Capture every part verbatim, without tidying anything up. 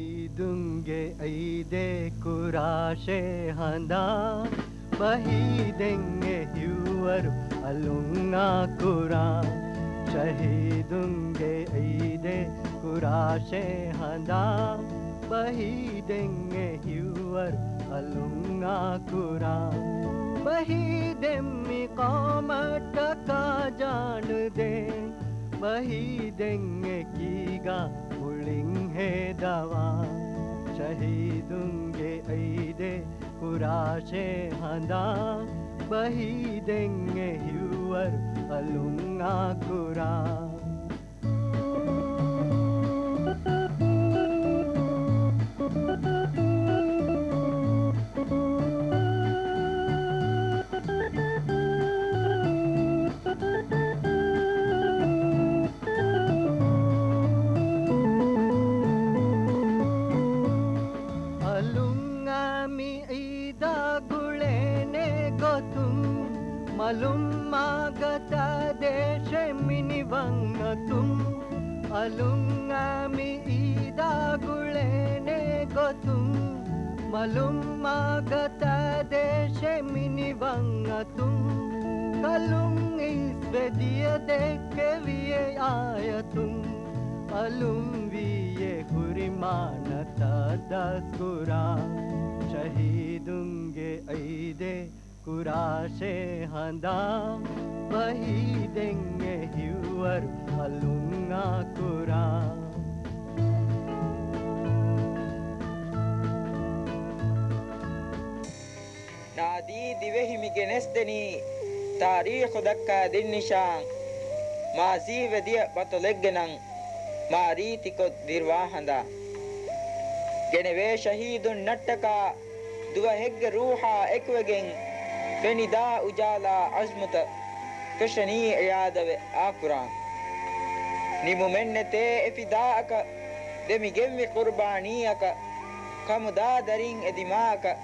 ޝަހީދުންގެ އައިދެއް ކުރާށޭ ހަނދާން، ބަހީދެއް އެ ހިއްވަރު އަލުން އާކުރާ. ޝަހީދުންގެ އައިދެއް ކުރާށޭ ހަނދާން، ބަހީދެއް އެ ހިއްވަރު އަލުން އާކުރާ. ބަހީދެއް މި ޤައުމަށްޓަކާ ޖާނުދޭން، ބަހީދެއް އެކީގަ މުޅިން ހޭދަވާ. ޝަހީދުންގެ އައިދެއް ކުރާށޭ ހަނދާން، ބަހީދެއް އެ ހިއްވަރު އަލުން އާކުރާ. އަލުން އާ މި އީދާ ގުޅޭނެ ގޮތުން، މަލުން މާގަތާ ދޭށޭ މިނިވަން އަތުން. އަލުން އާ މި އީދާ ގުޅޭނެ ގޮތުން، މަލުން މާގަތާ ދޭށޭ މިނިވަން އަތުން. ކަލުން އިސްވެ ދިޔަ ދެއްކެވިއޭ އާޔަތުން، އަލުން ވީއޭ ހުރި މާނަތައް ދަސްކުރާ. ޝަހީދުންގެ އައިދެއް ކުރާށޭ ހަނދާން، ބަހީދެއް އެ ހިއްވަރު އަލުން އާކުރާ. ނާދީ ދިވެހި މި ގެނެސްދެނީ، ތާރީޚު ދައްކާ ދިން ނިޝާން، މާޒީވެ ދިޔަ ބަތަލެއްގެ ނަން، މާ ރީތިކޮށް ދިރުވާ ހަނދާން. ގެނެވޭ ޝަހީދުންނަށްޓަކާ، ދުވަހެއްގެ ރޫޙާ އެކުވެގެން، ފެނިދާ އުޖާލާ އަޒްމުތައް، ފެށެނީ އިއާދަވެ އާކުރާން. ނިމުމެއްނެތޭ އެ ފިދާއަކަށް، ދެމިގެންވި ޤުރުބާނީއަކަށް، ކަމުދާ ދަރިން އެ ދިމާއަކަށް،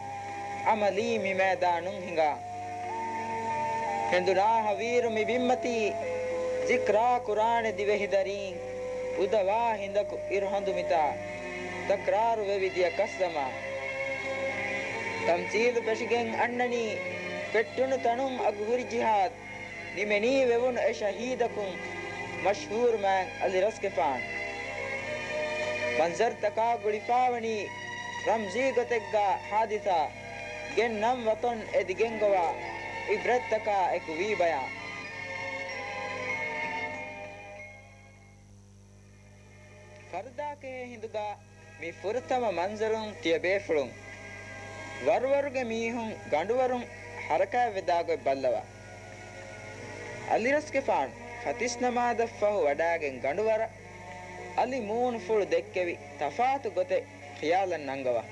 އަމަލީ މި މައިދާނުން ހިނގާ. ހެނދުނާ ހަވީރު މި ބިންމަތީ، ޒިކްރާ ކުރާނެ ދިވެހިދަރީން، އުދަވާ ހިނދަކު އިރުހަނދު މިތާ، ތަކްރާރު ވެވި ދިޔަ ކަސްދަމާ. ތަމްސީލު ފެށިގެން އަންނަނީ، ފެއްޓުނު ތަނުން އަގު ހުރި ޖިހާދު، ނިމެނީ ވެވުނު އެ ޝަހީދަކުން، މަޝްހޫރު މާތް އަލި ރަސްގެފާނު. މަންޒަރުތަކާ ގުޅިފާވަނީ، ރަމްޒީ ގޮތެއްގާ ހާދިސާ، ގެންނަން ވަތަން އެދިގެންގޮވާ، އިބްރަތްތަކާ އެކުވީ ބަޔާން. ފަރުދާކެހޭ ހިނދުގާ މި ފުރަތަމަ މަންޒަރުން ތިޔަބޭފުޅުން، ވަރުވަރުގެ މީހުން ގަނޑުވަރުން ހަރަކާތްވެދާ ގޮތް ބައްލަވާ. އަލިރަސްގެފާނު ފަތިސްނަމާދަށްފަހު ވަޑާގެން ގަނޑުވަރަށް އަލި މޫނުފުޅު ދެއްކެވި ތަފާތު ގޮތެއް ޚިޔާލަށް ނަންގަވާ.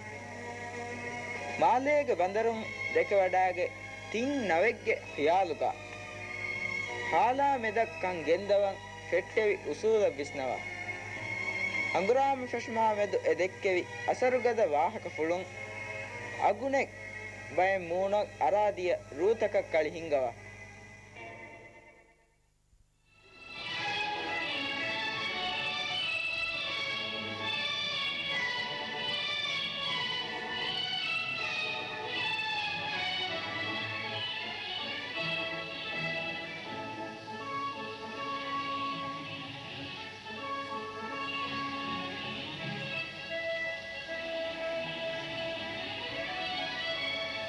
މާލޭގެ ބަނދަރުން ދެކެވަޑާގެ ތިން ނަވެއްގެ ޚިޔާލުގަ ހާލާ މެދަށް ކަން ގެންދަވަން ފެއްޓެވި އުސޫލަށް ވިސްނަވާ. ހަނގުރާމަ ފެށުމާ މެދު އެ ދެއްކެވި އަސަރުގަދަ ވާހަކަފުޅުން އަގުނެއް ބައެއް މޫނަށް އަރާދިޔަ ރޫތަކަށް ކަޅި ހިންގަވާ.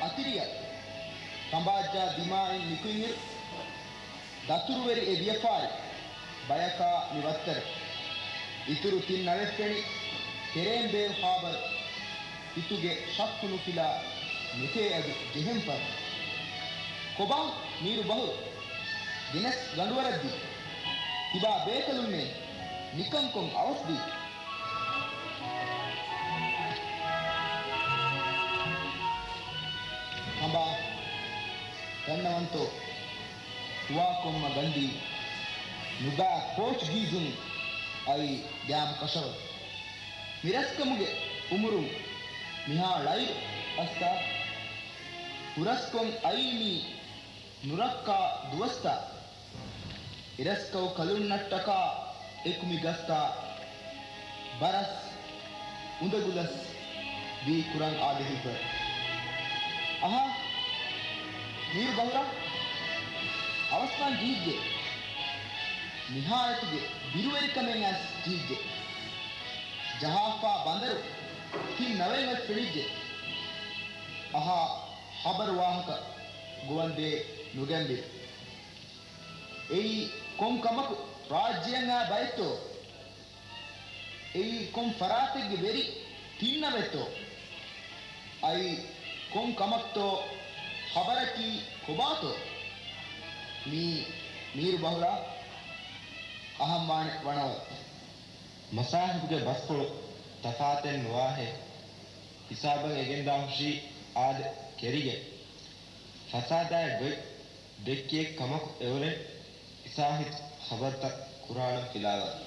އަތިރިއަށް ކަނބާއްޖާ ދިމާއިން ނިކުތްއިރު، ދަތުރުވެރި އެ ވިޔަފާރި ބަޔަކާ މި ވައްތަރު. އިތުރު ތިން ނަވެއް ފެނި ކެރޭންބޭވް ހާބަރު. ހިތުގެ ޝައްކު ނުފިލާ ނެތޭ އަދި ޖެހެން ފަރު. ކޮބާ މީރު ބަހުރު؟ ގެނެސް ގަނޑުވަރަށް ދީ. ތިބާ ބޭކަލުންނޭ ނިކަންކޮށް އަވަސް ދީ. ކަނބާ ދަންނަވަންތޯ؟ ހުވާކޮށްމަ ގަންދީ ނުބާ ޕޯޗުގީޒުން އައި ގާމް ކަށަވަރު. މި ރަސްކަމުގެ އުމުރުން މިހާ ޅައިރު އަސްތާ ހުރަސްކޮށް އައީ މީ ނުރައްކާ ދުވަސްތާ. އިރަސްކައު ކަލުންނަށްޓަކާ އެކު މި ގަސްތާ ބަރަސް އުނދަގުލަސް ވީ ކުރަން އާދެ ހިތްވަރު. އަހާ، މީރު ބަހުރާ، އަވަސްވާން ޖެހިއްޖެ. ނިހާޔަތުގެ ބިރުވެރިކަމެއް އައިސް ޖެހިއްޖެ. ޖަހާފާ ބަނދަރު ތިން ނަވައިން އޮތް ފެނިއްޖެ. އަހާ، ހަބަރު ވާހަކަ ގޮވަންދޭ ނުގެންދިރު. އެއީ ކޮން ކަމަކު ރާއްޖެއަށް އާ ބައެއްތޯ؟ އެއީ ކޮން ފަރާތެއްގެ ވެރި ތިން ނަވައެއްތޯ؟ އައި ކޮން ކަމަށްތޯ؟ ޚަބަރަކީ ކޮބާތޯ؟ މީ މީރު ބަހުރާ، އަހަންވާނެ ވަނަވަރު. މަސާހިބުގެ ބަސްފުޅު ތަފާތެއް ނުވާހޭ. ހިސާބަށް އެގެންދާ ހުށީ އާދެ ކެރިގެން. ފަސާދާއެއް ގޮތް ދެއްކިއެއް ކަމަކު އެއުރެން އިސާހިތް ޚަބަރުތައް ކުރާނަން ފިލާވަރު.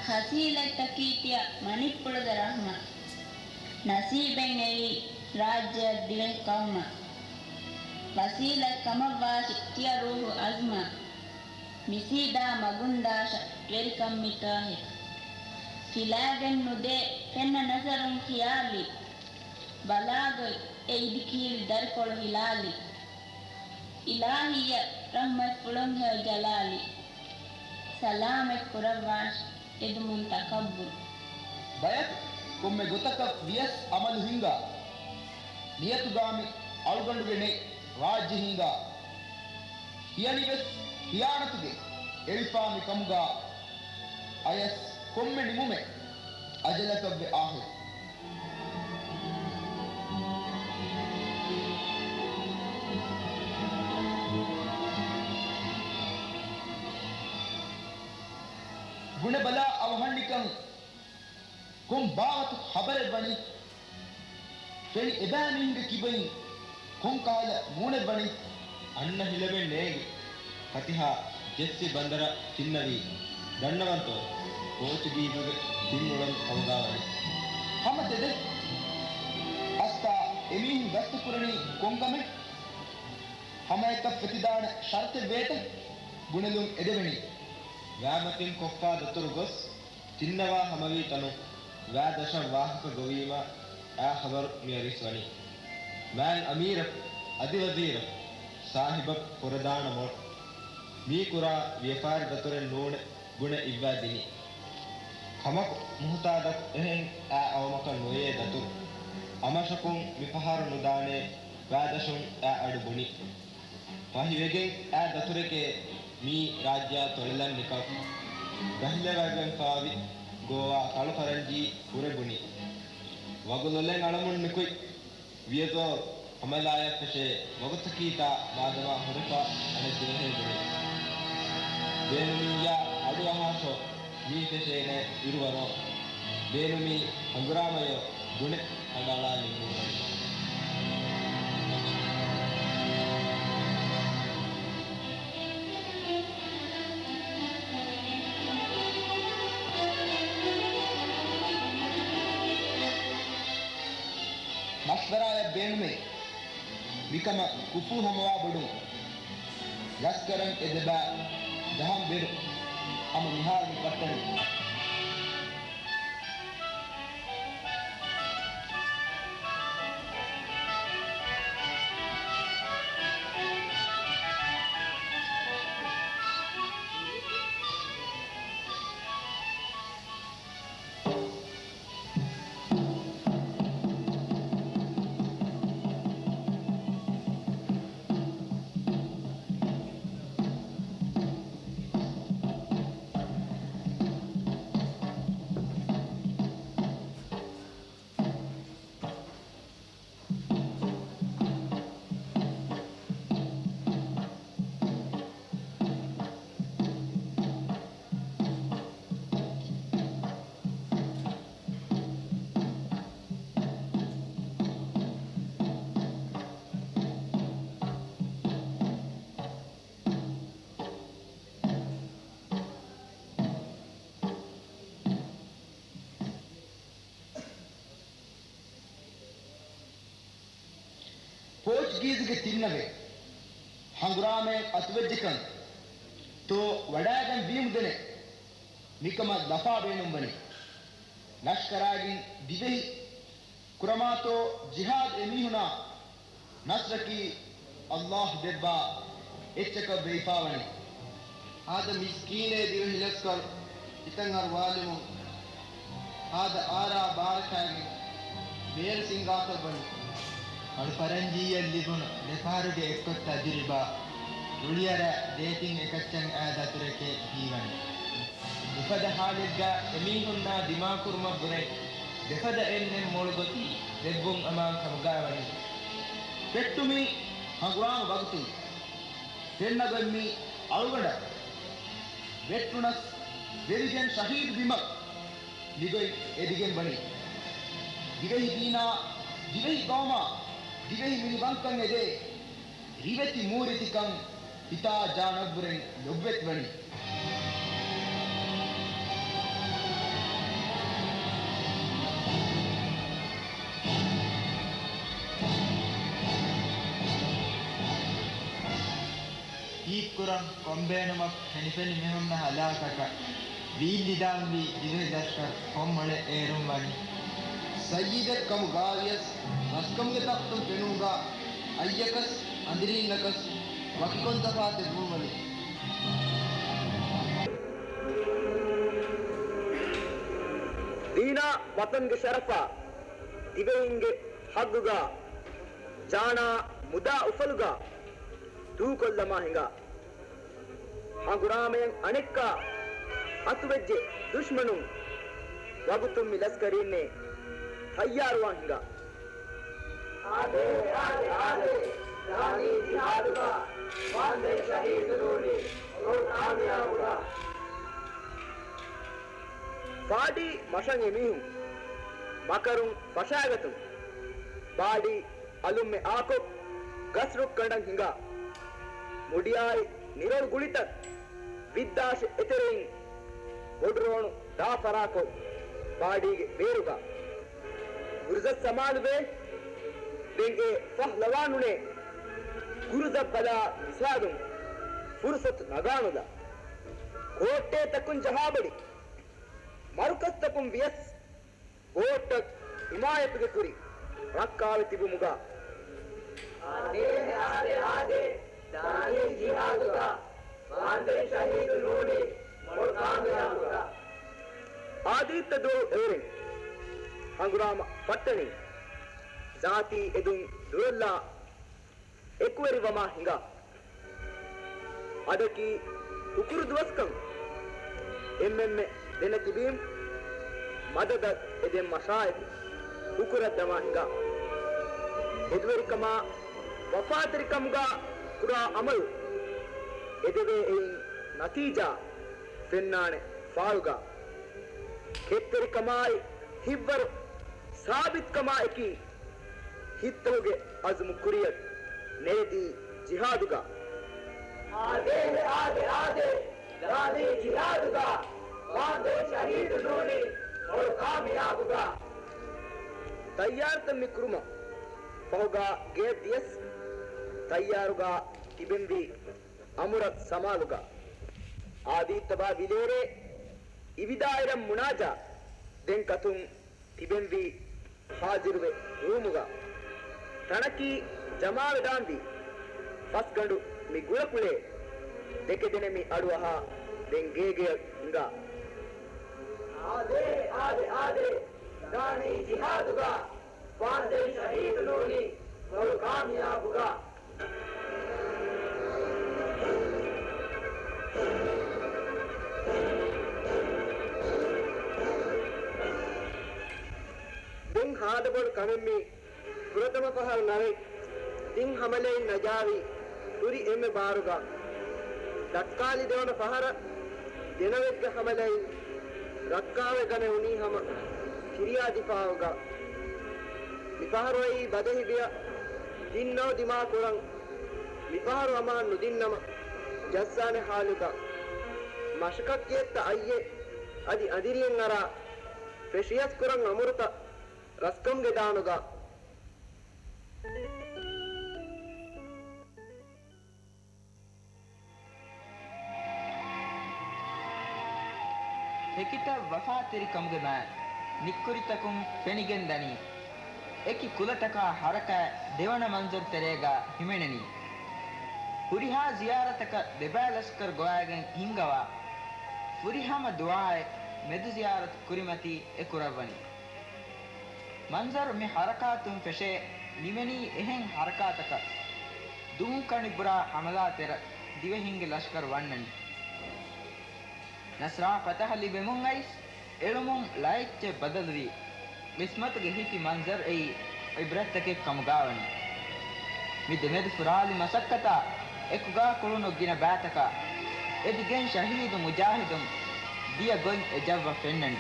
ހަސީލަތްތަކީ ތިޔަ މަނިކުފުޅުގެ ރަހުމަ. ނަސީބެއް އެއީ ރާއްޖެއަށް ދިވެހި ޤައުމަށް. ވަސީލަތް ކަމަށްވާށި ތިޔަ ރޫޙު އަޒްމަށް. މިސީދާ މަގުންދާށަ ވެރިކަން މިތާހެއް. ފިލާގެން ނުދޭ ފެންނަ ނަޒަރުން ޚިޔާލީ. ބަލާގޮތް އެ އިދިކީރި ދަރިފޮޅު ހިލާލީ. އިލާހީއަށް ރަޙްމަތްފުޅުން ހެޔޮ ޖަލާލީ. ސަލާމަތް ކުރައްވާށި އެދުމުން ތަކައްބުރު. ބަޔަކު ކޮންމެ ގޮތަކަށް ވިޔަސް އަމަލު ހިންގާ. ނިޔަތުގާ މި އަޅުގަނޑުގެ ނެތް ރާއްޖެ ހިންގާ. ކިޔަނިވެސް ޚިޔާނަތުގެ އެޅިފާ މި ކަމުގާ. އަޔަސް ކޮންމެ ނިމުމެއް އަޖަލަކަށްވެ އާޚިރު. ބުނެބަލާ އަވަހަށް ނިކަން ކޮން ބާވަތު ޚަބަރެއް ވަނީ؟ ފެނި އެބައިމީހުންގެ ކިބައިން ކޮންކަހަލަ މޫނެއް ވަނީ؟ އަންނަ ހިލަމެއް ނޭނގި. ފަތިހާ ޖެއްސި ބަނދަރަށް ތިންނަވީ. ދަންނަވަންތޯ؟ ޕޯޗުގީޒުގެ ތިން އުޅަނދު ހަމަގާވަނީ. ހަމަ ތެދެއް. އަސްތާ އެމީހުން ގަސްތު ކުރަނީ ކޮން ކަމެއް؟ ހަމައެކަށް ފެތިދާނެ ޝަރުތެއް ވޭތަ؟ ބުނެލުން އެދެވެނީ. ވައިމަތިން ކޮށްފާ ދަތުރު ގޮސް، ތިންނަވާ ހަމަވީ ތަނުން ވައި ދަށަށް ވާހަކަ ގޮވީމަ އާ ޚަބަރު މިއަރިސް ވަނީ. މާތް އަމީރަކު، އަދި ވަޒީރަކު، ސާހިބަކު ފުރެދާނަ މޮޅު. މީ ކުރާ ވިޔަފާރި ދަތުރެއް ނޫނޭ ބުނެ އިއްވާ ދިނީ. ކަމަކު މުހުތާދަކު އެހެން އާ އަވަމަކަށް ނުވެޔޭ ދަތުރު. އަމަށަކުން މިފަހަރު ނުދާނޭ ވައި ދަށުން އާ އަޑު ބުނީ. ފަހިވެގެން އާ ދަތުރެކޭ މީ ރާއްޖެއާ ތޮޅެލަން ނިކަން. ގަހިލަވައިގެންފާވި ގޯވާ ކަޅު ކަރަންޖީ ހުރެ ބުނި. ވަގު ލޮލެއް އަޅަމުން ނިކުތް. ވިޔަދޯ ހަމަލާޔަށް ފެށޭ ވަގުތަކީތާ މާދަމާ ހުރެފާ އަނެއް ދިވެހޭ ބުނި. ބޭނުމިއްޔާ އަޑުއަހާށޯ. މީ ފެށޭނެ އިރުވަރޯ. ބޭނުމީ ހަނގުރާމަޔޯ ބުނެ ހަނގާޅާ ނިންމޫނަން. މަޝްވަރާއެއް ބޭނުމޭ. މިކަމަށް ކުފޫ ހަމަވާ ބޮޑުން. ލަސްކަރަން އެ ދެބާ ޖަހަން ބޭރު. ހަމަ މިހާރު މި ކައްޓަނީ. އިބްލީސްގެ ތިންނަވެ ހަނގުރާމައެއް އަތުވެއްޖެކަން ތޯ ވަޑައިގެން ވީމުދެނެ މިކަމަށް ލަފާ ބޭނުންވަނީ. ލަޝްކަރާގެން ދިވެހި ކުރަމާތޯ ޖިހާދު އެމީހުނާ ނަޞްރަކީ ﷲ ދެއްވާ އެއްޗަކަށް ވެވިފާވަނީ. ހާދަ މިސްކީނޭ ދިވެހި ލަސްކަރު ހިތަށް އަރުވާލެމުން ހާދަ އާރާ ބާރަކާގެން ބޭރަށް ސިންގާކަށްވަނީ. އަޅު ފަރަންޖީއަށް ލިބުނު ދެފަހަރުގެ އެއްކޮށް ތަޖުރިބާ ރުޅިއަރާ ދޭތިން އެކައްޗަށް އާ ދަތުރެކޭ ހީވަނީ. މިފަދަ ހާލެއްގަ އެމީހުންނާ ދިމާކުރުމަށްވުރެ ދެފަދަ އެންމެން މޮޅުގޮތީ ދެއްވުން އަމާން ކަމުގަ ވަނީ. ފެއްޓުމީ ހަނގުރާމަ ވަގުތުން ފެންނަގަން މި އަޅުގަނޑަށް ވެއްޓުނަސް ވެވިގެން ޝަހީދު ބިމަށް މިގޮތް އެދިގެން ވަނީ. ދިވެހި ދީނާ، ދިވެހި ގައުމާ، ދިވެހި މިނިވަންކަން އެދޭ ރިވެތި މޫރިތިކަން ހިތާ ޖާނަށްވުރެން ލޮބުވެތިވަނީ. ހީކުރަން ކޮންބޭނުމަށް ފެނިފެނި މިހުންނަ ހަލާކަކަށް ވީއްލިދާންވީ ދިވެހި ލަޝްކަރު ކޮންމޮޅެއް އޭރުން ވަނީ. ސައްޔިދެއް ކަމުގާވިޔަސް ރަސްކަމުގެ ތަޚްތުން ފެނުމުގާ އައްޔަކަސް އަނދިރީންނަކަސް ވަކިކޮންތަފާތެއް ނޫންވަނީ. ދީނާ ވަޠަންގެ ޝަރަފާ ދިވެހިންގެ ހައްގުގާ ޖާނާ މުދާ އުފަލުގާ ދޫކޮށްލަމާ ހިނގާ. ހަނގުރާމަޔަށް އަނެއްކާ އަތުވެއްޖެ ދުޝްމަނުން ވަގުތުން މި ލަސްކަރީންނޭ ތައްޔާރުވާން ހިނގާ. އާދޭ، އާދޭ، އާދޭ، ދާނީ ޖިހާދުގަ، ވާންދެން ޝަހީދު ނޫނީ، ކާމިޔާބުގަ. ފާޑީ މަށަށް އެމީހުން، މަކަރުން ފަށާގަތުން، ބާޑީ އަލުންމެ އާކޮށް، ގަސްރުއްކަނޑަށް ހިނގާ. މުޑިއާއި ނިރޮޅު ގުޅިތައް ވިއްދާށެ އެތެރެއިން، ބޮޑުރޯނު ދާ ފަރާކޮށް، ބާޑީގެ ބޭރުގަ. ގުރުޒަށް ސަމާލުވޭ، ދެން އެ ފަހްލަވާނުނޭ، ގުރުޒަށް ބަލާ މިސާލުން ފުރުސަތު ނަގާނުލާ. ކޯއްޓޭތަކުން ޖަހާބަލި، މަރުކަޒްތަކުން ވިޔަސް، ބޯޓްޓަށް ހިމާޔަތުގެ ކުރި ރައްކާވެ ތިބުމުގަ. އާދޭ، އާދޭ، އާދޭ، ދާނީ ޖިހާދުގަ، ވާންދެން ޝަހީދު ނޫނީ، މޮޅު ކާމިޔާބުގަ. އާދީއްތަ ދުވަހު އެވެރިން ހަނގުރާމަ ފައްޓަނީ، ޒާތީ އެދުން ދުރުއްލާ އެކުވެރިވަމާ ހިނގާ. އަދަކީ ހުކުރު ދުވަސްކަން އެންމެންމެ ދެނެތިބީމް، މަދަދަށް އެދެން މަށާއެކު ހުކުރަށްދަމާ ހިނގާ. ހެދުވެރިކަމާ ވަފާތެރިކަމުގާ ކުރާ އަމަލު އެދެވޭ އެއިން ނަތީޖާ ފެންނާނެ ފާޅުގާ. ކެތްތެރިކަމާއި ހިތްވަރު ސާބިތުކަމާއެކީ، ހިތްތަކުގެ އަޒުމު ކުރިއަށް ނެރެދީ ޖިހާދުގަ. އާދޭ، އާދޭ، އާދޭ، ދާނީ ޖިހާދުގަ، ވާންދެން ޝަހީދު ނޫނީ، މޮޅު ކާމިޔާބުގަ. ތައްޔާރުތައް މި ކުރުމަށް ފަހުގާ ގެޔަށް ދިޔަސް، ތައްޔާރުގާ ތިބެންވީ އަމުރަށް ސަމާލުގަ. އާދީއްތަބާ ވިލޭރޭ އިވިދާއިރަށް މުނާޖާ ދެން ކަތުން ތިބެންވީ ހާޒިރުވެ ރޫމުގަ. ތަނަކީ ޖަމާވެދާންވީ ފަސްގަނޑު މި ގުޅަކުޅޭ ދެކެދެނެ މި އަޑުއަހާ ދެން ގޭގެޔަށް ހިނގާ. އާދޭ، އާދޭ، އާދޭ، ދާނީ ޖިހާދުގަ، ވާންދެން ޝަހީދު ނޫނީ، މޮޅު ކާމިޔާބުގަ. ދެން ހާދަބޮޑު ކަމެއް މީ. ފުރަތަމަ ފަހަރު ނަވެއް ތިން ހަމަލައިން ނަގާވީ ހުރި އެންމެ ބާރުގަ. ދައްކާލި ދެވަނަ ފަހަރަށް ދެނަވެއްގެ ހަމަލައިން ރައްކާވެގަނެ އުނީ ހަމަ ފިރިޔާ ދިފާއުގަ. މިފަހަރު އައީ ބަދަހި ބިޔަ ތިން ނަވަ ދިމާކުރަން. މިފަހަރު އަމާން ނުދިންނަމަ ޖައްސާނެ ހާލުގަ. މަށަކަށް ގެއްތަ އައްޔެ އަދި އަނދިރިއެއް އަރާ ފެށިޔަސް ކުރަން އަމުރުތަ ރަސްކަމުގެ ދާނުގަ. ހެކިތައް ވަފާތެރިކަމުގެ މާތް ނިއްކުރިތަކުން ފެނިގެންދަނީ. އެކި ކުލަތަކާ ހަރަކާތް ދެވަނަ މަންޒަރު ތެރޭގަ ހިމެނެނީ. ހުރިހާ ޒިޔާރަތަކަށް ދެބާ ލަސްކަރު ގޮވާގެން ހިންގަވާ، ފުރިހަމަ ދުޢާއެއް މެދު ޒިޔާރަތު ކުރިމަތީ އެ ކުރައްވަނީ. މަންޒަރު މި ހަރަކާތުން ފެށޭ ނިމެނީ އެހެން ހަރަކާތަކަށް. ދުންކަނޑި ބުރާ ހަމަލާ ތެރަށް ދިވެހިންގެ ލަޝްކަރު ވަންނަނީ. ނަޞްރާ ފަތަޙަ ލިބެމުން އައިސް، އެޅުމުން ޅައެއްޗެއް ބަދަލުވީ، ޤިސްމަތުގެ ހިތި މަންޒަރު އެއީ ޢިބްރަތްތަކެއް ކަމުގާވަނީ. މި ދެމެދު ފުރާލި މަސައްކަތާ އެކުގާ ކުޅުނު ގިނަ ބައިތަކާ އެދިގެން ޝަހީދު މުޖާހިދުން ދިޔަ ގޮތް އެ ޖައްވަ ފެންނަނީ.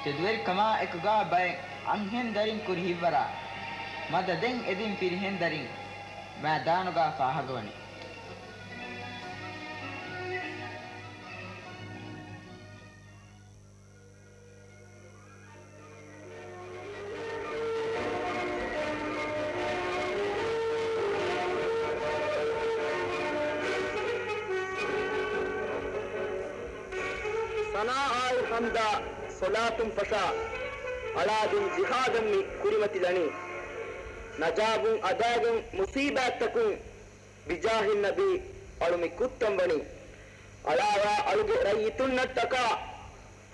ތެދުވެރިކަމާ އެކުގާ ބައެއް އަންހެން ދަރިން ކުރި ހިތްވަރާ މަދަދެއް އެދިން ފިރިހެން ދަރިން މައިދާނުގާ ފާހަގަވަނީ. ސަނާއާއި ޙަމްދާ ޞަލާތުން ފަށާ، އަޅާގެން ޖިހާދަށް މި ކުރިމަތިލަނީ. ނަޖާބުން އަދާގެން މުޞީބާތްތަކުން ބިޖާހިން ނަބީ އަޅު މި ކުއްތަން ވަނީ. އަޅާވާ އަޅުގެ ރައްޔިތުންނަށްޓަކާ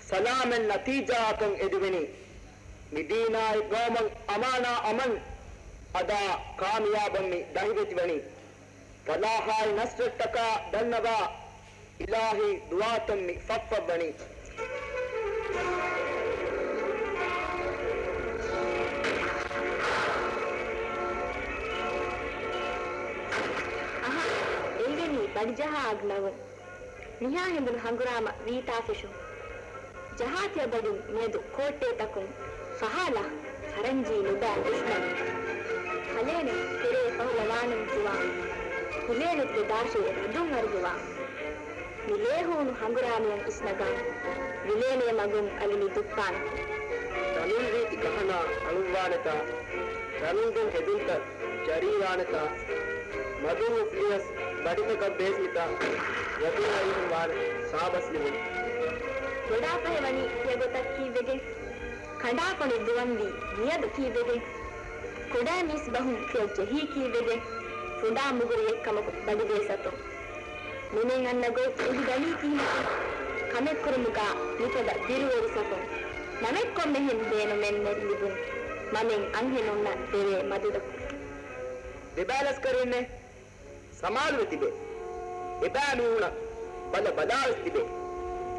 ސަލާމަތް ނަތީޖާއަކަށް އެދިވެނީ. މި ދީނާއި ގައުމަށް އަމާނާ އަމަން އަދާ ކާމިޔާބަށް މި ދަހިވެތިވަނީ. ފަލާޙާއި ނަޞްރަށްޓަކާ ދަންނަވާ އިލާހީ ދުޢާތައް މި ފަށްފަށްވަނީ. އަހަ، އެނގެނީ ބަޑިޖަހާ އަގްނަވުން. މިހާ ހެނދުނު ހަނގުރާމަ ވީތާ ފެށުން. ޖަހާ ތިޔަބަޑިން މިއަދު ކޯއްޓޭތަކުން ފަހާލާ، ފަރަންޖީ ނުބައި ދުޝްމަނުން. ކަލޭމެން ތެރޭ ފަހު ލަވާނުން ޒުވާން. ހިލޭނެތި ދާށޭ ރަދުން އަރިހުވާ. މި ލޭހޫނު ހަނގުރާމަޔަށް އިސްނަގާން. ވިލޭނޭ މަގުން އަލި މި ދުއްޕާނަ. ތަނުން ރީތި ގަހަނާ އަޅުއްވާނެތާ. ތަނުން ދެން ހެދުންތައް ޖަރީވާނެތާ، މަދުން އުފްލިޔަސް ބަޑިތަކަށް ބޭސްލިތާ، ވަދުން އަރިހުން ވާނެ ސާބަސް ލިބުން. ބޮޑާފަހެ ވަނީ ތިޔަ ގޮތަށް ކީއްވެގެން؟ ކަނޑާކޮނި ދުވަންވީ މިއަދު ކީއްވެގެން؟ ކުޑައި މީސް ބަހުން ތިޔަ ޖެހީ ކީއްވެގެން؟ ފުނޑާ މުގުރިއެއްކަމަކު ބަޑިބޭސް އަތުން. ނިމެން އަންނަ ގޮތް އެނގިދަނީ ކިހިނެއް؟ ކަމެއް ކުރުމުގާ މިފަދަ ބިރުވެރި ސަފުން. ނަމެއް ކޮންމެހެން ބޭނުމެއް ނެތް ލިބުން. މަމެން އަންހެނުންނަށް ދެވޭ މަދަދަކުން. ދެބާލަސްކަރުންނެއް ސަމާލުވެ ތިބޭ. އެބައިމީހުނަށް ބަލަ ބަލާވެސް ތިބޭ.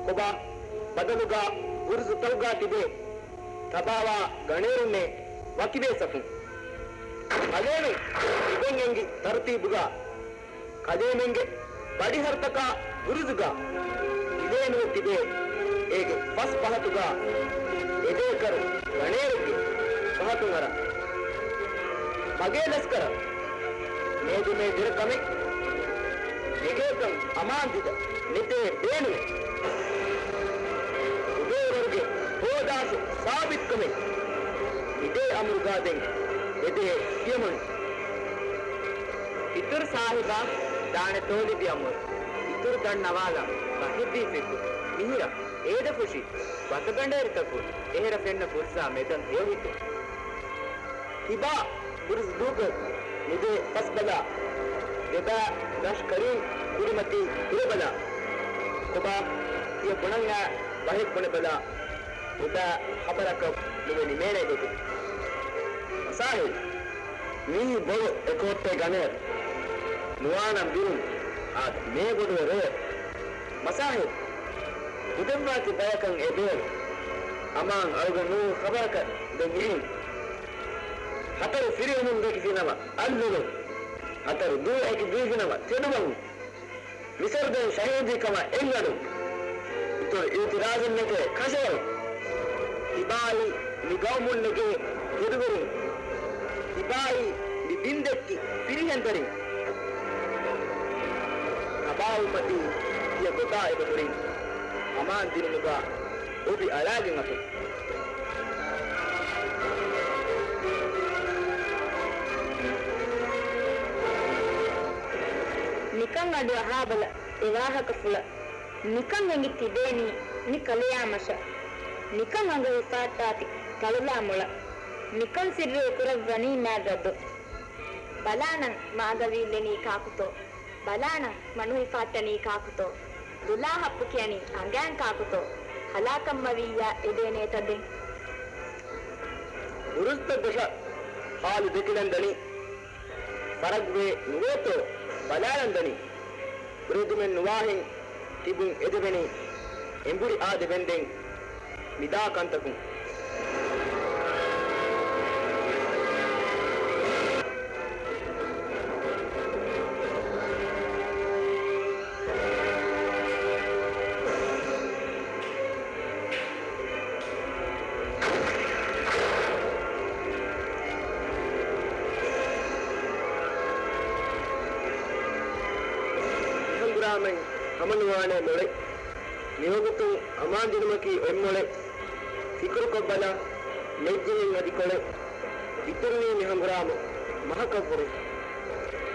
ކޮބާ ބަދަލުގާ ބުރުޒުތަކުގާ ތިބޭ ތަބާވާ ގަނޭރުންނޭ ވަކިވޭ ސަފުން. ކަލޭމެން ތިބެން އެނގި ތަރުތީބުގާ ކަލޭމެންގެ ބަޑިހަރުތަކާ ބުރުޒުގާ ހިލޭނުވެ ތިބޭ އޭގެ ފަސް ފަހަތުގާ އެދޭކަރު ގަނޭރެއްގެ ފަހަތުން އަރާ. މަގޭ ލަސްކަރަށް މޭދުމޭ ދެރަ ކަމެއް ނެގޭކަން އަމާން ދިދަ ނެތޭ ބޭނުމެއް. އުބޭވަރުގެ ހޯދާށު ސާބިތުކަމެއް މިދޭ އަމުރުގާ ދެން އެދޭ ތިޔަމަނު. އިތުރު ސާހިބާ ދާނެތޯ ލިބި އަމުރު. އިތުރު ދަންނަވާލާ ބަހެއްވީ ފިކުރު. މިހިރަ އޭދަފުށި ބަކަގަނޑޭރިތަކު އެހެރަ ފެންނަ ބުރުޒާ މެދަން ހެޔޮ ހިތު. ތިބާ ބުރުޒު ދޫކޮށް ނުދޭ ފަސްބަލާ. ދެބާ ލަޝްކަރީން ކުރިމަތީ ހުރެބަލާ. ކޮބާ ތިޔަ ބުނަންޏާ ބަހެއް ބުނެބަލާ. އެބަ ޚަބަރަކަށް ނުވެ ނިމޭނެ ގޮތުން. މަސާހިލް، މީ ބޮޑު އެކޯއްޓޭ ގަނޭރު. ނުވާނަން ބިރުން އާދަ މޭ ބޮޑުވެ ރޭ. މަސާހިލް، ކުދެއްވާތި ބަޔަކަށް އެ ބޭރު. އަމާން އަޅުގަނޑު ޚަބަރަކަށް ދެން މިހެން. ހަތަރު ފިރިހެނުން ދެކިފިނަމަ އަށްލުލުން. ހަތަރު ދޫއެކި ދީފިނަމަ ތެދުބަހުން. މިސަރު ދެން ޝަހީދީ ކަމަށް އެއްގަޑު. އިތުރު އިއުތިރާޒެއް ނެތޭ ކަށަވަރު. ތިބާއީ މި ގައުމުން ނެގޭ ތެދުވެރިން. ތިބާއީ މި ބިންދެއްކި ފިރިހެންދަރިން. ތަބާވުމަތީ ތިޔަ ގޮތާ އެބަ ހުރިން. އަމާން ދިނުމުގާ އޮބި އަޅާގެން އަތުން. ނިކަން އަޑު އަހާބަލަ އެ ވާހަކަފުޅަށް. ނިކަން އެނގި ތިބޭނީ މި ކަލެޔާ މަށަށް ނިކަން އަނގަ ހިފާއްޓާތި ތަޅުލާ މޮޅަށް. ނިކަން ސިއްރު އެކުރައްވަނީ މާތް ރައްދު. ބަލާނަން މާ އަނގަ ވީއްލެނީ ކާކުތޯ؟ ބަލާނަން މަ ނުހިފާއްޓަނީ ކާކުތޯ؟ ދުލާ ހައްޕު ކިޔަނީ އަނގައިން ކާކުތޯ؟ ހަލާކަށް މަ ވިއްޔާ އެދޭނޭތަ ދެން؟ ބުރުސްތައް ދޮށަށް ހާލު ދެކިލަން ދަނީ. ފަރަގުވޭ ނުވޭތޯ ބަލާލަން ދަނީ. ބުރެދުމެއް ނުވާހެން ތިބުން އެދެވެނީ. އެނބުރި އާދެވެންދެން މިދާ ކަންތަކުން. މި ހަނގުރާމައިން ހަމަނުވާނެ މޮޅެއް. މިވަގުތު އަމާންދިނުމަކީ އޮތްމޮޅެއް. ފިކުރުކޮށްބަލަ، ނެއްޖެހިން އަދި ކޮޅެއް. އިތުރުވީ މި ހަނގުރާމަ މަހަކަށްވުރެ.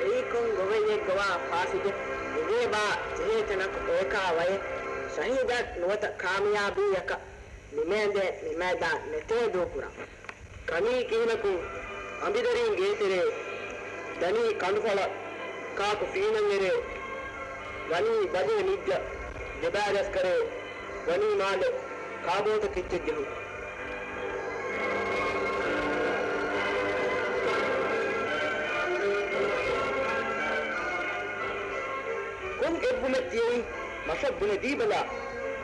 އެއީ ކޮން ގޮވައްޔެއްގަވާ ފާސިގެ ނުބޭބާ ޖެހޭ ތަނަކު އެއަކާ ވަޔެއް. ޝަހީދާ ނުވަތަ ކާމިޔާބީއަކަށް ނިމޭނދޭ މި މައިދާން ނެތޭ ދޫކުރާ. ކަނީ ކިހިނަކުން އަނބިދަރީން ގޭތެރޭ، ދަނީ ކަނޑުފަޅަށް ކާކު ފީނަންއެރޭ، ވަނީ ބަލޭ މިއްޒަ ދެބާރަސްކަރޭ، ވަނީ މާލެ ކާބޯތަ ކެއްޗެއް ޖެހުން. ކޮން އެއްވުމެއް ތިޔައީ؟ މަށަށް ބުނެދީބަލަ.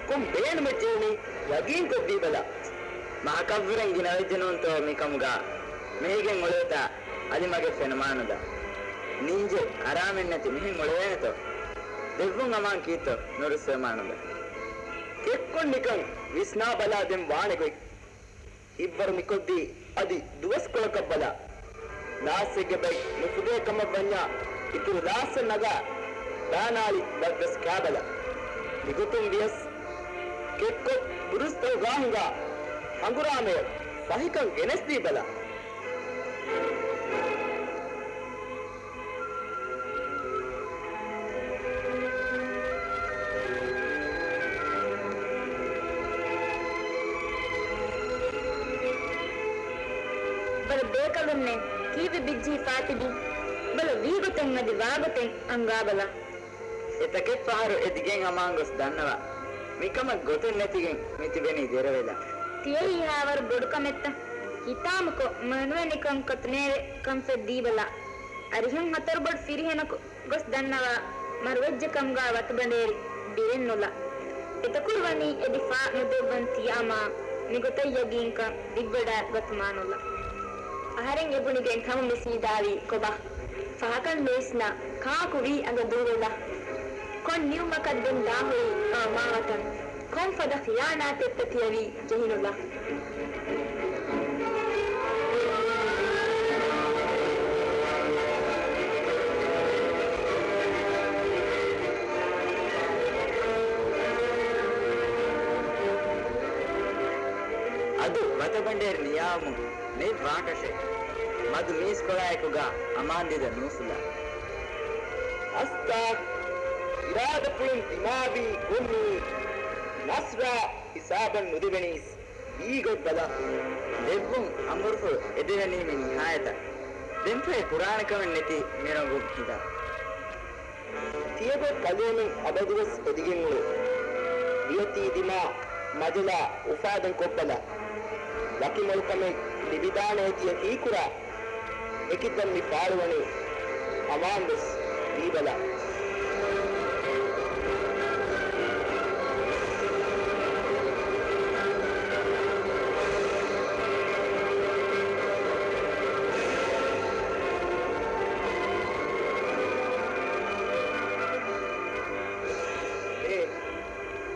ކޮން ބޭނުމެއް ޖެހުނީ؟ ވަގީންކޮށްދީބަލަ. މަހަކަށްވުރެން ގިނަވެއްޖެ ނޫންތޯ މިކަމުގަ މެހިގެން އުޅޭތާ؟ އަލިމަގެއް ފެނުމާނުލަ. ނިންޖެއް އަރާމެއްނެތި މިހެން އުޅެވޭނެތޯ؟ ދެއްވުން އަމާން ކީއްތޯ ނުރުއްސެވުމާނުލަ. ކެއްކޮން ނިކަން ވިސްނާބަލާ ދެން ވާނެ ގޮތް. ހިއްވަރު މިކޮށްދީ އަދި ދުވަސްކޮޅަކަށް ބަލާ. ލާސްއެއްގެ ބައި ނުފުދޭ ކަމަށް ވަންޏާ، އިތުރު ލާސްއެއް ނަގާ، ބާނާޅި ބައްވެސް ކާބަލަ. މިގޮތުން ވިޔަސް، ކެއްކޮށް ބުރުސްތަކުގާ ހިނގާ ހަނގުރާމަޔަށް ފަހިކަން ގެނެސްދީ ބަލާ. ބަލަ ބޭކަލުންނޭ ކީއްވެ ބިއްޖެހިފާތިބީ؟ ބަލަ ވީގޮތެއް އަދި ވާގޮތެއް އަންގާބަލަ. އެތަކެއް ފަހަރު އެދިގެން އަމާން ގޮސް ދަންނަވާ. މިކަމަށް ގޮތެއް ނެތިގެން މިތިބެނީ ދެރަވެލާ. ތިޔައީ ހާވަރު ބޮޑު ކަމެއްތަ؟ ހިތާމަކޮށް މަނުވެ ނިކަން ކަތުނޭވެ ކަންފަތް ދީބަލާ. އަރިހަށް ހަތަރު ބޮޑު ފިރިހެނަކު ގޮސް ދަންނަވާ މަރުވެއްޖެ ކަމުގާ ވަތުބަނޑޭރި ބިރެއްނުލާ. އެތަކުރު ވަނީ އެދި ފާ ނުދެއްވަން ތިޔަ އަމާ މިގޮތަށް ޔަގީންކަން ދިއްވަޑާ ގަތުމާނުލާ. އަހަރެން އެބުނިގެން ކަމު މިސީދާވީ ކޮބާ؟ ފަހަކަށް ނުވިސްނާ ކާކު ވީ އަނގަ ދޫވެލާ. ކޮން ނިއުމަކަށް ދެން ދާހުރީ އާ މާވަތަން؟ ކޮންފަދަ ޚިޔާނާތެއްތަ ތިޔަވީ ޖެހިނުލާ؟ އަދު ވަތަބަނޑޭރި ނިޔާވަމުން ނެތް ވާކަށެއް. މަދު މީސްކޮޅާއެކުގާ އަމާންދީދަ ނޫފުލާ. އަސްތާ އިރާދަފުޅުން ދިމާވީ ކޮންމީ ނަސްރާ ހިސާބަށް ނުދެވެނީސް ވީގޮތް ބަލާ. ދެއްވުން އަނބުރުފުޅު އެދެވެނީމެ ނިހާޔަތަށް. ދެންފަހެ ކުރާނެ ކަމެއް ނެތި މިރޮނގުން ހިނދާ. ތިޔަބަ ކަލޭމެން އަބަދުވެސް އެދިގެން އުޅޭ. ނިޔަތީ ދިމާ މަޖަލާ އުފާދަން ކޮށްބަލާ. ވަކި މޮޅު ކަމެއް ލިބިދާނޭ ތިޔަ ހީކުރާ. އެކިތަން މި ފާޅުވަނީ އަމާންވެސް ވީބަލާ. އޭ،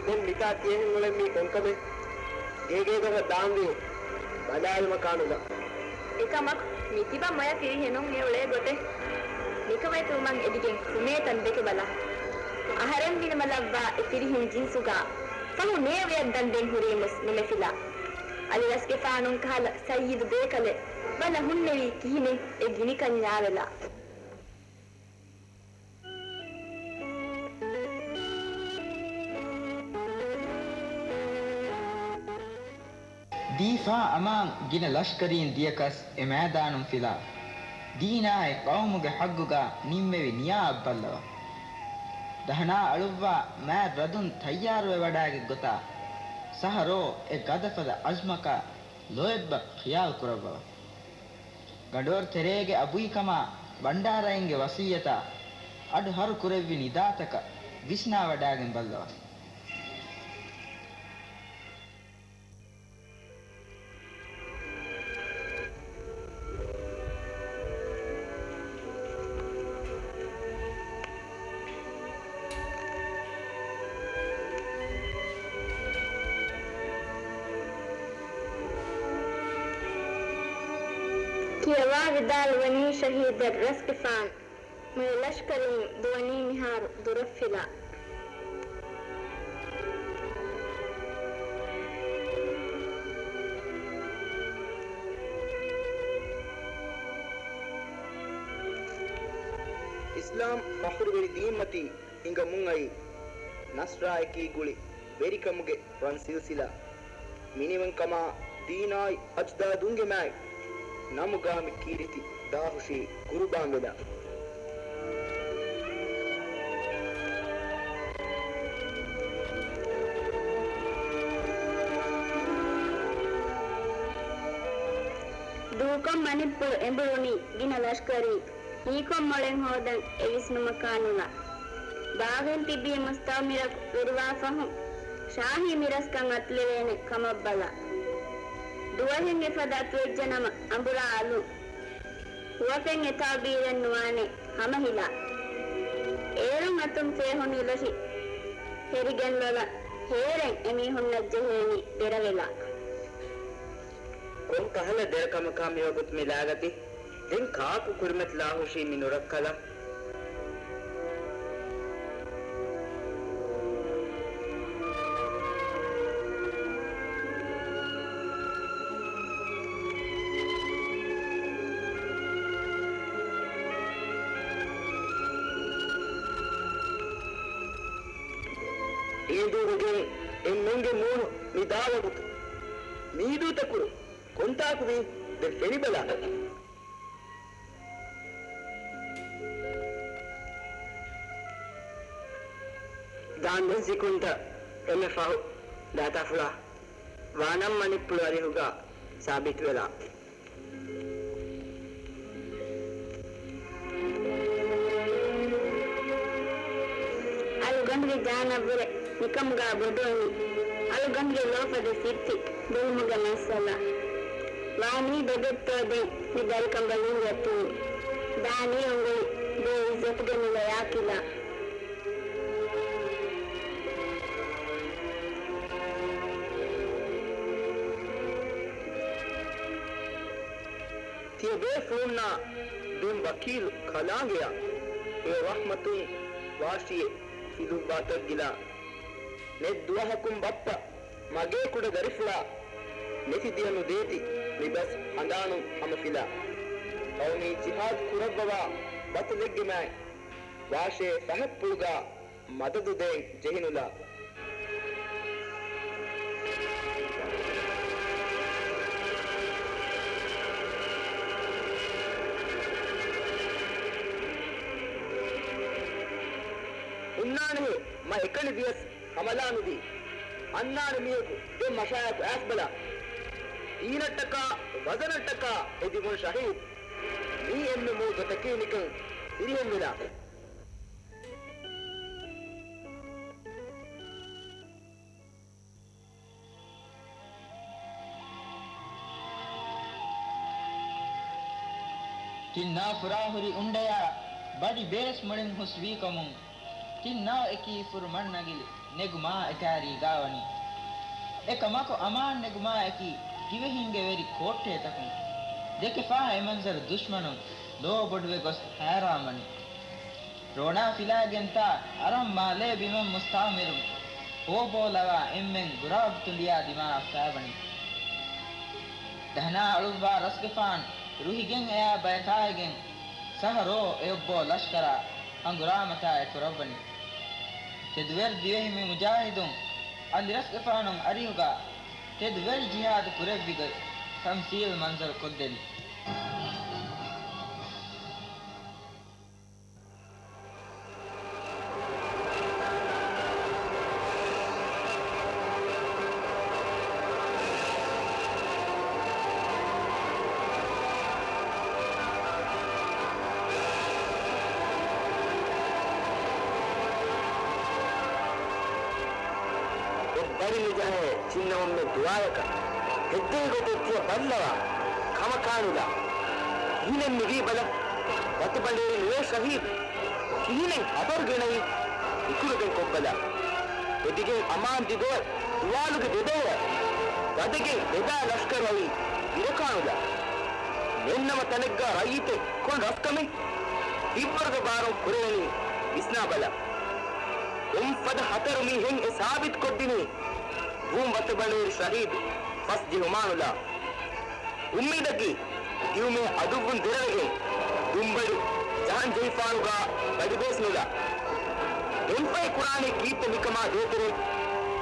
ދެން މިތާ ތިޔަހެން އުޅެން މީ ކޮންކަމެއް؟ ގޭގޭގަހަށް ދާންވީ ބަލާލުމަކާނުލާ. އެކަމަކު، މިތިބަ މޮޔަ ފިރިހެނުން އެ އުޅޭ ގޮތެއް. ނިކަމެތިވުމަށް އެދިގެން ފުމޭތަން ދެކެބަލާ. އަހަރެން މިނިމަލައްވާ އެ ފިރިހެން ޖިންސުގާ ފަހު ނޭވެއަށް ދަންދެން ހުރީމުސް ނުމެފިލާ. އަލިރަސްގެފާނުން ކަހަލަ ސައްޔިދު ބޭކަލެއް ބަލަ ހުންނެވީ ކިހިނެއް އެ ގިނިކަންޏާވެލާ. ފާ އަމާން ގިނަ ލަޝްކަރީން ދިޔަކަސް އެ މައިދާނުން ފިލާ، ދީނާއި ޤައުމުގެ ޙައްޤުގަ ނިންމެވި ނިޔާއަށް ބައްލަވާ. ދަހަނާ އަޅުއްވާ މާތް ރަދުން ތައްޔާރުވެވަޑައިގެން ގޮތާ، ސަހަރޯ އެ ގަދަފަދަ ޢަޒްމަކާ ލޯތްބަށް ޚިޔާލު ކުރައްވަވާ. ގަނޑުވަރު ތެރޭގެ އަބުއިކަމާ ބަންޑާރައިންގެ ވަޞިއްޔަތާ އަޑު ހަރު ކުރެއްވި ނިދާތަކަށް ވިސްނާވަޑައިގެން ބައްލަވާ. ކިޔަވާ ވިދާޅުވަނީ ޝަހީދެއް ރަސްގެފާން. މުޅި ލަޝްކަރީން ދުވަނީ މިހާރު ދުރަށް ފިލާ. އިސްލާމް ފަޚުރުވެރި ދީންމަތީ ހިނގަމުން އައީ، ނަޞްރާއަކީ ގުޅި ވެރިކަމުގެ ރަން ސިލްސިލާ. މިނިވަންކަމާ ދީނާއި އަޖްދާދުންގެ މާތް ނަމުގާ މި ކީރިތި ދާހުށީ ގުރުބާންވެލާ. ދޫކޮށް މަނިއްޕުޅު އެނބުޅުނީ ގިނަ ލަޝްކަރީ ހީކޮށް މޮޅެއް ހޯދަން އެ ވިސްނުމަކާ ނުލާ. ބާޣީން ތިބީ މުސްތަޢުމިރަކު ވެރިވާ ފަހުން، ޝާހީ މިރަސްކަން އަތުލެވޭނެ ކަމަށް ބަލާ. ދުވަހެއް އެފަދަ އަތުވެއްޖެނަމަ އަނބުރާ އަލުން. ހުވަފެން އެތާ ބީރެއް ނުވާނެ ހަމަހިލާ. އޭރުން އަތުން ފޭހުނީ ލޮށި ހެރިގެން ލޮލަށް ހޭރެން އެމީހުންނަށް ޖެހޭނީ ދެރަވެލާ. ކޮން ކަހަލަ ދެރަކަމަކާ މިވަގުތު މި ލާގަތީ؟ ދެން ކާކު ކުރިމަތިލާހުށީ މި ނުރައްކަލަށް؟ އީދޫގެ ގެން އެންމެންގެ މޫނު މި ދާ ވަގުތު. މީދޫ ތަކުރު. ކޮންތާކު ވީ؟ ދެން ފެނިބަލާ. ދާންދެން ސިކުންތައް އެންމެ ފަހު ދާތާފުޅާ ވާނަން މަނިއްޕުޅު އަރިހުގަ ސާބިތުވެލާ. އަޅުގަނޑުގެ ޖާނަށްވުރެ މިކަމުގާ ބޮޑުވަނީ. އަޅުގަނޑުގެ ލޯފަދަ ސިއްތި ބެލުމުގެ މައްސަލަ. ވާނީ ދޮގެއްތޯ ދެން މި ދަރިކަނބަލުން ގަތުން. ދާނީ އުނގުޅި ބޭއިއްޒަތުގެ މިލަޔާ ކިލާ. ތިޔަބޭފުޅުންނާ ދެން ވަކީލު ކަލާނގެއާ، އެ ރަޙްމަތުން ވާށިއެއް ފިލުއްވާތަށް ގިލާ. ނެތް ދުވަހަކުން ބައްޕަ މަގޭ ކުޑަ ދަރިފުޅާ، ނެތި ދިޔަ ނުދޭތި މިބަސް ހަނދާނުން ހަމަ ފިލާ. ޤައުމީ ޖިހާދު ކުރައްވަވާ ބަތަލެއްގެ މާތް، ވާށޭ ފަހަތްޕުޅުގާ މަދަދު ދޭން ޖެހިނުލާ. ހުންނާނެހޭ، މަ އެކަނި ވިޔަސް ހަމަލާ ނުދީ. އަންނާނެ މީހަކު ދެން މަށާޔަކު އައިސްބަލާ. ދީނަށްޓަކާ ވަޒަނަށްޓަކާ އެދިމުން ޝަހީދު. މީ އެންމެ މޫ ދޮތަކީ ނިކަން ފިރިހެންވެލާ. ތިންނާ ފުރާހުރި އުނޑަޔާ ބަޑި ބޭސް މުޅިން ހުސްވީކަމުން، ތިންނާއެކީ ފުރުމަން ނަގިލި ނެގުމާ އެކާރީގާ ވަނީ. އެކަމަކު އަމާން ނެގުމާއެކީ ދިވެހިންގެ ވެރި ކޯއްޓޭތަކުން ދެކެފާ އެ މަންޒަރު ދުޝްމަނުން ލޯބޮޑުވެ ގޮސް ހައިރާންވަނީ. ރޯނާ ފިލާގެންތާ އަރަން މާލޭ ބިމަށް މުސްތަޢުމިރުން ހޯބޯލަވާ އެންމެން ގުރާބުތުނޑިޔާ ދިމާއަށް ފައިބަނީ. ދަހަނާ އަޅުއްވާ ރަސްގެފާން ރުހިގެން އެޔާ ބަޔަކާއިގެން ސަހަރޯ އެޔޮއްބޯ ލަޝްކަރާ ހަނގުރާމަތާ އެ ކުރައްވަނީ. ތެދުވެރި ދިވެހި މި މުޖާހިދުން އަލި ރަސްގެފާނުން އަރިހުގާ ތެދު ވެލް ޖިހާދު ކުރެއްވި ގޮތް ތަމްސީލް މަންޒަރު ކޮށްދެނީ. އެއްބަރި ނުޖަހޭ ޗިންނަވަންމެ ދުވާޔަކަށް ހެއްދޭ ގޮތެއް ތިޔަ ބައްލަވާ ކަމަކާނުލާ. ކިހިނެއް މިވީ ބަލަ، ވަތަބަނޑޭރި ނުވޭ ޝަހީދު. ކިހިނެއް ހަބަރު ގެނައީ؟ އިތުރު ދެން ކޮށްބަލާ. އެދިގެން އަމާން ދިގޯ ދުވާލުގެ ދެދަޔަށް ވަދެގެން ވެދާ ލަޝްކަރު އައީ އިރަކާނުލާ. ނެންނަމަ ތަނެއްގާ ރައްޔިތެއް ކޮން ރަސްކަމެއް؟ ހިއްވަރުގެ ބާރުން ކުރެވެނީ ވިސްނާބަލަ. ކޮންފަދަ ހަތަރު މީހެއް އެ ސާބިތުކޮށްދިނީ ވޫން ވަތަބަނޑޭރި ޝަހީދު ފަސް ޖެހުމާނުލާ. އުއްމީދަކީ ދިއުމޭ އަދުއްވުން ދެރަވެގެން ދުންބަޑު ޖަހަން ޖެހިފާނުގާ ބަޑިބޭސް ނުލާ. ދެންފަހެ ކުރާނީ ކީއްތަ މިކަމާ ދޭތެރޭ؟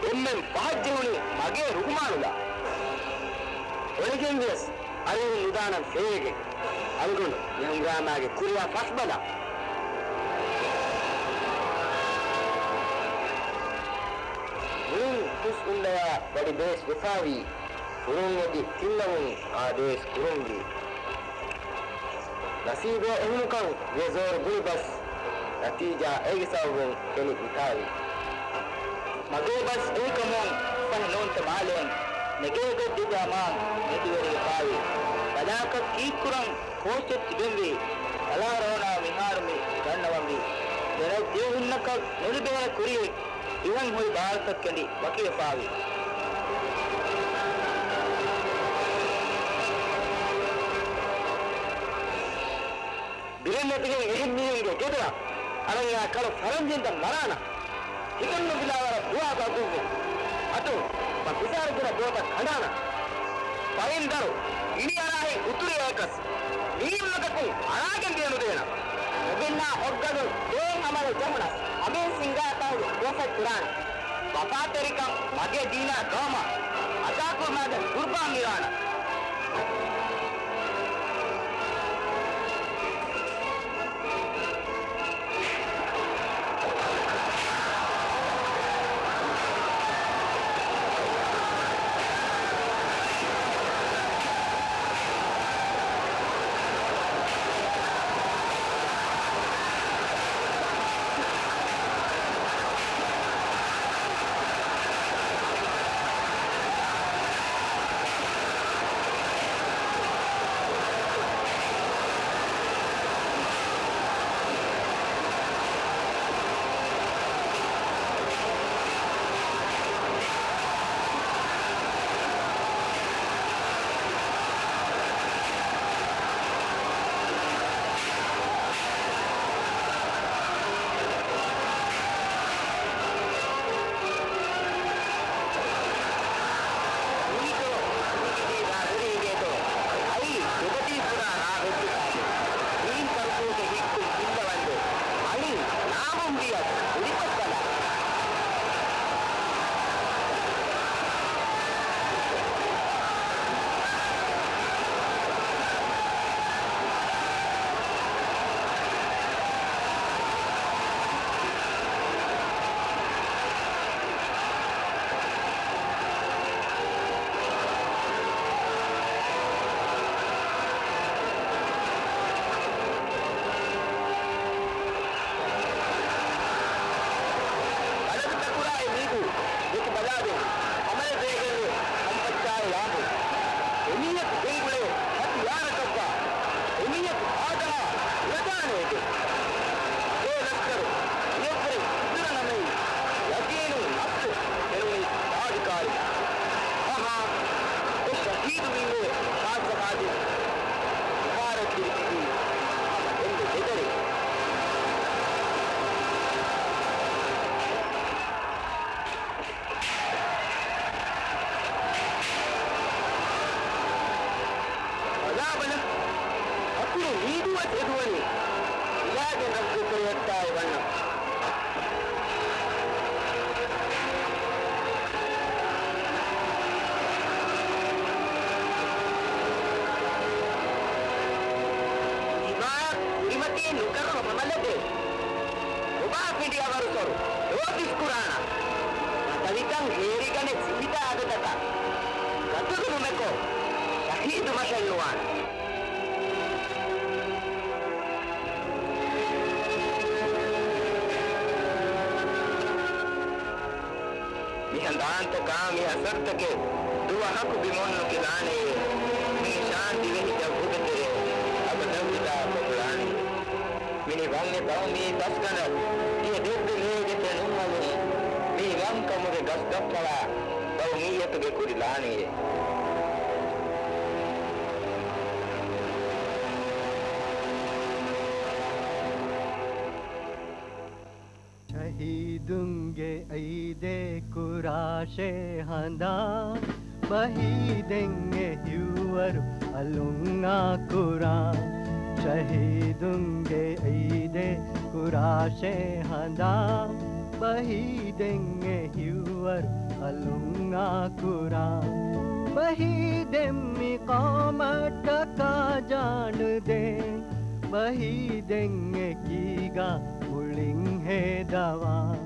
އެންމެން ފަހަށް ޖެހުނީ މަގޭ ރުހުމާނުލާ. އޮޅެގެން ވިޔަސް އަރިހުން ނުދާނަން ފޭވެގެން. އަޅުގަނޑު މި ހަނގާމާގެ ކުރިއަށް ފަސްބަލާ. މުޅިން ހުސް އުނދަޔާ ވަޑި ބޭސް ވެފާވީ. ފުރުން އޮތީ ތިންނަވުން އާ ބޭސް ކުރުންވީ. ނަސީބޭ އެހުނުކަން ވިޔަ ޒޯރު ގުޅި ބަސް، ނަތީޖާ އޭގެ ސަބަބުން ފެނި މިތާވީ. މަގޭ ބަސް އެހިކަމުން ފަހެ ނޫންތަ މާލޭން ނެގޭގޮތް ދިދާ މާ މެދުވެރިވެފާވީ. ބަލާކަށް ކީއްކުރަން ކޯޗެއް ތިބެންވީ. ކަލާރޯނާ މިހާރު މި ގަންނަވަންވީ. ދެރައްޖެ ހުންނަކަށް ނުލިބޭނެ ކުރިއެއް އިވެން ހުރި ބާރުތައް ކެނޑި ވަކިވެފާވި. ބިރެއް ނެތިގެން އެހެން މީހުންގެ ގެދޮރަށް އަޅަންޏާ ކަޅު ފަރަންޖެންދަން މަރާނަ. ހިތުން ނުފިލާވަރަށް ދުވާ ގަގުއްވުން. އަތުން ބަ ފިސާރުގުނަ ބޯތައް ކަނޑާނަ. ބައިން ދަރު ގިނި އަރާހިން އުތުރި އެއަކަސް. މީންމަގަކުން އަޅާގެން ދިޔަ ނުދޭނަ. އެބެންނާ އޮއްގަދުން ދޭން އަމަލު ޖެހުނަސް، ހަމޭ ސިންގާތާއި ދުވަފަތް ކުރާނެ. ވަފާތެރިކަން މަގޭ ދީނާ ގައުމަށް އަދާކުރުމާގެ ގުރުބާން މިވާނަ. މީތޯ މިކިތީ ރާ ހުރި އިނގޭތޯ. އައީ ދެބަތީ ފުރާ ރާ ހެއްދިފާނެ. މީން ކަރުކޫކެ ހިއްކުން ކިއްލަވަންދެ. އަޅިން ނާހުން ވިޔަސް ހުރިކޮށް ބަލާ. އަލަދު ތަކުރާއި މީދޫ ދެކި ބަލާދޭން. ހަމަޔަށް ބޭގެއްނު ހަމަފައްޗާއި ލާނބު. އެމީހަކު ގެންގުޅޭ މަތި ޔާރަކަށްވާ. އެމީހަކު ހާދަހާ އުޅެދާނެ އެދެން. އެ ލަސްކަރު މިއަށްވުރެ އިތުރަނަމެއް ޔަގީނުން ނަފްސު ފެނުނީ ތާދިކާރި. އަހާ، އެ ޝަހީދު މީހުން ހާދަހާދިން ވިހާރަ ދިރިތިބީ ހަމަ އެންމެ ދެދަރި. ބަލާބަލަ، އަކުރު މީދޫއަށް އެދުވަނީ އިލާގެ ރައްގެ ކުރިއަށްޓާއި ވަންނަ. ނުކަރުނު ހަމަލަދޭ. އޮބާ ފިނޑިއަވަރު ސޮރު ރޯދިސް ކުރާނަ. ނަތަވިކަން ހޭރިގަނެ ސިހިތާ އަދަދަކަށް. ގަތުލުނުމެކޯ ޝަހީދު މަށެއް ނުވާނެ. މި ހަނދާންތަކާ މި އަސަރުތަކެއް ދުވަހަކު ބިމުން ނުކިލާނެޔޭ. މި ނިޝާން ދިވެހި ޖައްވުގެ ތެރެއަށް އަބަދަށް ވިދާ ކޮށްލާނެޔޭ. މި ނިވަންއެއް ބައުމީ ބަސްގަނޑަށް ތިޔަ ދެއްވި މޭގެ ތެނުން އަލުން މި އިވަންކަމުގެ ގަސްގައްފަޅާ ބައުމީއަތުގެ ކުރި ލާނެޔޭ. ޝަހީދުންގެ އައީދޭ ކުރާށޭ ހަނދާން، ބަހީދެން އެ ހިއްވަރު އަލުން އާކުރާން. ޝަހީދުންގެ އައީދޭ ކުރާށޭ ހަނދާން، ބަހީދެން އެ ހިއްވަރު އަލުން އާކުރާން. ބަހީދެން މި ޤައުމަށްޓަކާ ޖާނުދޭން، ބަހީދެން އެކީގަ މުޅިން ހޭދަވާން.